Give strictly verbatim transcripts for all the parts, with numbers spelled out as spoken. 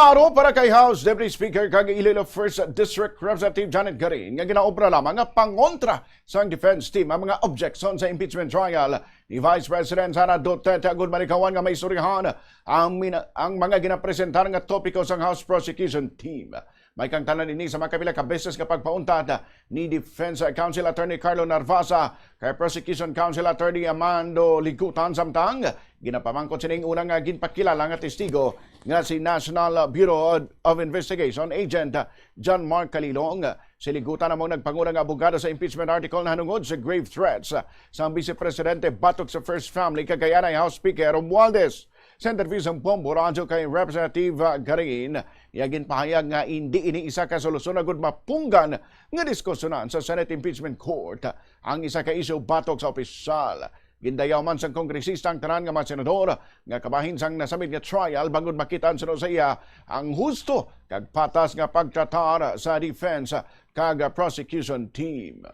Klaro para kay House Deputy Speaker kag Iloilo First District Representative Janet Garin nga ginaobra lamang nga pangontra sang defense team ang mga objection sa impeachment trial ni Vice President Sara Duterte, agud malikawan nga maistoryahan ang, mina- ang mga ginapresentar nga topiko sang House prosecution team. May kangtanan ini sa makapila ka beses nga pagpauntat ni Defense Counsel Attorney Carlo Narvasa kay Prosecution Counsel Attorney Amando Ligutan, samtang ginapamangkot sining una nga ginpakilala nga testigo nga si National Bureau of Investigation Agent John Mark Calilong. Si Ligutan amo ang nagpanguna nga abogado sa impeachment article nahanungod sa grave threats sang Vice Presidente batok sa First Family kag kay anay House Speaker Romualdez. Sa interview sang Bombo Radyo kay Representative Garin, iya ginpahayag nga indi ini isa ka solusyon agud mapunggan nga diskusyonan sa Senate Impeachment Court ang isa ka isyu batok sa opisyal. Gindayaw man sang kongresista ang tanan nga mga senador nga kabahin sang nasambit nga trial bangod makit-an suno sa iya ang husto kag patas nga pagtratar sa defense kag prosecution team.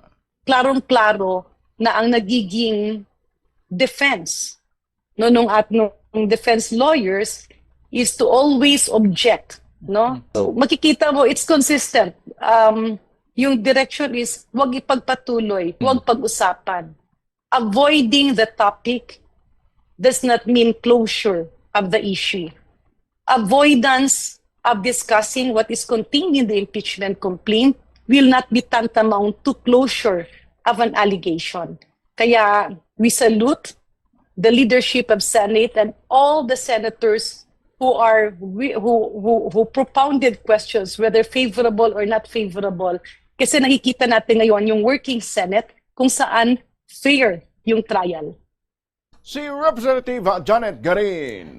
Klarong-klaro na ang nagiging defense no nung at nung defense lawyers is to always object, no? So makikita mo it's consistent. Um, yung direction is wag ipagpatuloy, wag pag-usapan. Avoiding the topic does not mean closure of the issue. Avoidance of discussing what is contained in the impeachment complaint will not be tantamount to closure of an allegation. Kaya we salute the leadership of Senate and all the senators who are who who who propounded questions, whether favorable or not favorable, kasi nakikita natin ngayon yung working Senate kung saan fair yung trial. Si Representative Janet Garin.